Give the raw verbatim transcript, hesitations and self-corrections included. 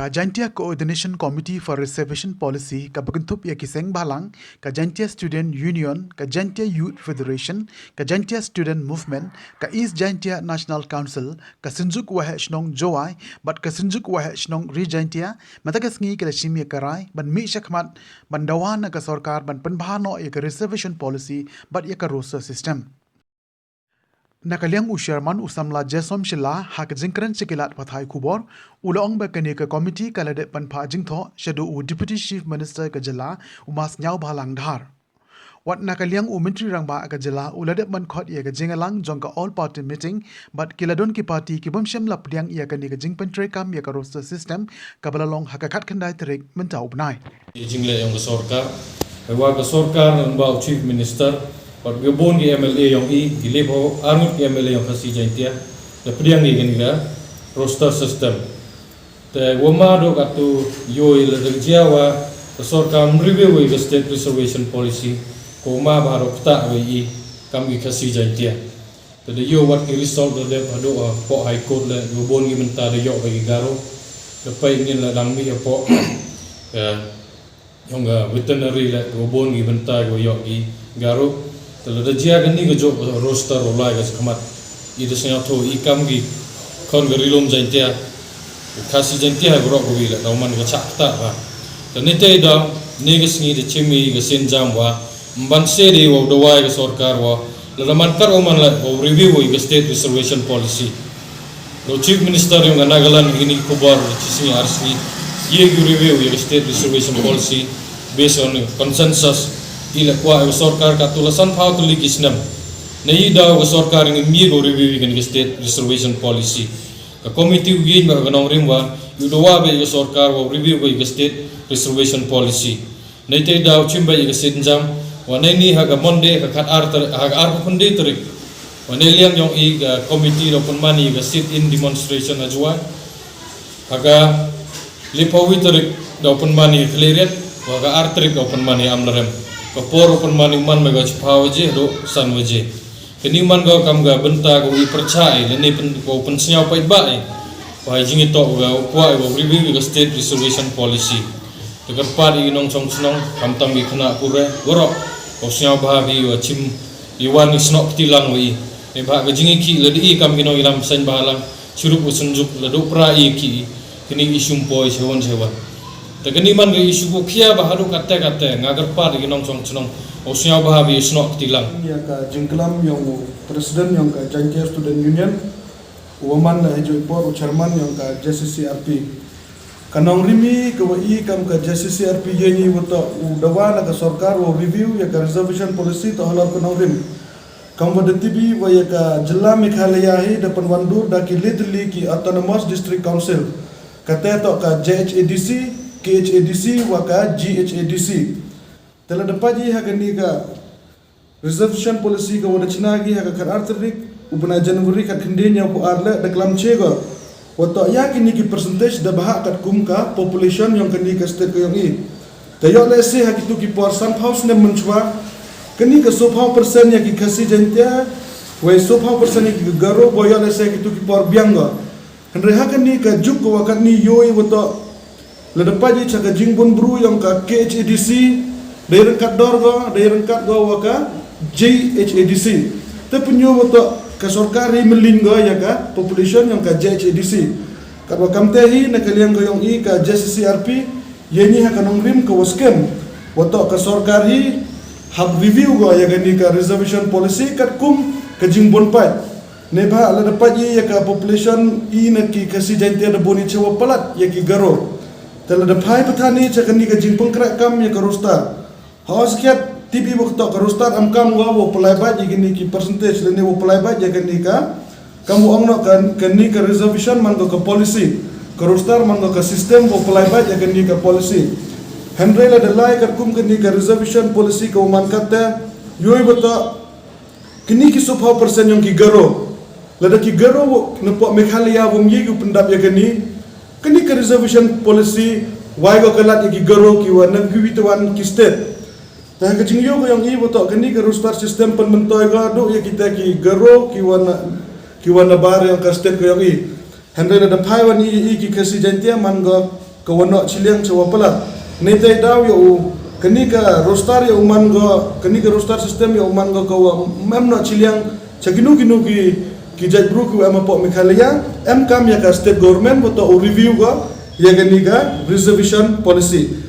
Ka Jaintia Coordination Committee for Reservation Policy kaba kynthup ïa ki seng bhalang, ka Jaintia Student Union, ka Jaintia Youth Federation, ka Jaintia Student Movement, ka East Jaintia National Council, ka Synjuk Waheh Shnong Jowai bad ka Synjuk Waheh Shnong Ri Jaintia mynta ka sngi ki la shim ïa ka rai ban mih shakhmat ban dawa na ka sorkar ban pynbha noh ïa ka reservation policy bad ïa ka roster system. Na ka liang u Chairman u samla Jason Shylla ha ka jingkren sha ki lad pathai khubor u la ong ba kane ka komiti ka la dep ban phah jingthoh shaduh u Deputy Chief Minister ka jylla u Ma Sniawbhalang Dhar. Wat na ka liang u Myntri Rangbah ka jylla u la dep ban khot ïa ka jingïalang jong ka All Party Meeting bad ki la don ki party ki bym shym la pdiang ïa kane ka jingpyntreikam ïa ka roster system kaba la long ha ka khatkhyndai tarik mynta u bnai. Ïa jingleh ïong ka sorkar, ïwa ka sorkar ngan ba u Chief Minister bad ka bun ki M L A ïong i, ki lip ho arngut ki M L A ïong Khasi Jaintia da pdiang ïa kane ka roster system. Te wa ma do katu ïoi la da jia wa ka sorkar review ïa ka State Reservation Policy, ko ma ba do kta wa i kam ki Khasi Jaintia. Te da ïoh wat ki result da dep haduh, ah, poh High Court le, wa bun ki bynta da ïoh ba ki Garo. Da pai ngin la dang mi ya poh, eh, ïong ka veterinary le, wa bun ki bynta wa ïoh ki Garo. Te la da jia kani ka jok roster wa lai ka khmat. I da sngewthuh i kam ki khon ka Ri Lum Jaintia, Khasi Jaintia ha grok ka wi le, da man ka chak ta ba. Te ni te da, ni ka sngi da chimi ka sin jam wa, mban se de wa da wai ka sorkar wa, la da man kar wa man le, wa review wa ka State Reservation Policy. Lo Chief Minister ïong ka Nagaland ini khubor chi sngi ar sngi, ïa ki review ïa ka State Reservation Policy based on consensus. I la kwah ïa ka sorkar katu la san phaw tylli ki snem. Na i daw ka sorkar ngi mi ko review ïa ka State Reservation Policy. Ka committee u ïeng ba ka nongrim wa, u dawa ba ïa ka sorkar wa review ba ïa ka State Reservation Policy. Nei te daw chim ba ïa ka sit jam, wa nei ni ha ka Monday, ha ka khat ar tar-, ha ka ar phew khyndai tarik. Wa nei liang ïong i ka committee da pynman ïa ka sit-in demonstration ha Jowai. Ha ka liphew wi tarik da pynman ïa Khliehriat, wa ka ar tarik da pynman ïa Amlarem. Ka por da pynman ïa man ba ka chiphaw waje, do san waje. Kani man ka kam ka bynta ka wi pyrchah i, lane pyn-, ka pynsngew paidbah i. Wa i jingitoh ka kwah i wa review ka State Reservation Policy. Te kyrpad i nongchong chnong, khamtam i khynnah kure, warok. Ka sngew bha bi wa chim i wan i snoh kti lang wa i. Neibhah ka jingi ki la di i kam ki nong i lam seng bha lang, chirup u senjuk la do pra i ki i. Kini i sum poi sewan sewan. Te kani man ka issue ko khia ba haduh kate kate, nga kyrpad i nongchong chnong. Ka sngew bha bi snoh kti lang. Ïa ka jingklam ïong u President ïong ka Jaintia Student Union, u wa man la hijoi por u Chairman ïong ka J C C R P. Ka nongrim i ka wa i kam ka J C C R P ïa ni wa toh u dawa na ka sorkar wa review ïa ka reservation policy toh halor ka nongrim. Kam wa da tibi wa ïa ka jylla Meghalaya hi da pynwandur da ki le tylli ki Autonomous District Council. Kate toh ka J H A D C, K H A D C, wa ka G H A D C. Te la da pait i ha kani ka reservation policy ka wa da chna ki ha ka khat ar tarik, u bnai January khat khyndai hynñiew phew ar le da klam che ka. Wa toh ïa kini ki percentage da bhah katkum ka population ïong kani ka state ka ïong i. Te ïoh lehse ha kitu ki por san phaw snem mynchwa, kani ka soo phaw percent ïa ki Khasi Jaintia, wei soo phaw percent ïa ki Garo, wa ïoh lehse ha kitu ki por biang ka. Hynrei ha kani ka juk ka wa katni ïoi wa toh, la da pait i cha ka jingbun bru ïong ka K H A D C, dei ryngkat dor ka, dei ryngkat ka wa ka J H A D C. Te pynïoh wa toh ka sorkar hi mylliñ ka ïa ka population ïong ka J H A D C. Katwa kamte hi na ka liang ka ïong i ka J C C R P, ïa ni ha ka nongrim ka wa skhem wa toh ka sorkar hi hap review ka ïa kani ka reservation policy katkum ka jingbun pait. Neibhah la da pait i ïa ka population i na ki Khasi Jaintia da bun i cha wa palat ïa ki Garo. Te la da phai pathan i cha kani ka jingpynkhreh kam ïa ka roster. Ha u skhet tibi wa toh ka roster am kam wa wa pynlai bait ïa kani ki percentage lane wa pynlai bait ïa kani ka. Kam wa ong noh ka, kani ka reservation man ka ka policy. Ka roster man ka ka system wa pynlai bait ïa kani ka policy. Hynrei la da lai katkum kani ka reservation policy ka wa man kate. Ïoi wa toh kini ki soo phaw percent ïong ki Garo. Lada ki Garo na poh Meghalaya wym ïoh pyndap ïa kani. Kani ka reservation policy wai ka ka lad ïa ki Garo ki wa na ki wi te wan ki state. Te ha ka jingïoh ka ïong i wa toh kani ka roster system pynmyntoi ka duh ïa kita ki Garo ki wa na, ki wa na bar ïong ka state ka ïong i. Hynrei lada phai wan i, i ki Khasi Jaintia man ka ka wan noh chiliang cha wa palat. Neitei daw ya u, kani ka roster ya u man go, kani ka roster system ya u man go ka wa mem noh chiliang cha kinu kinu ki, ki jait bru ki wa em hapoh Meghalaya, em kam ya ka state government wa to u review go ya kani ka reservation policy.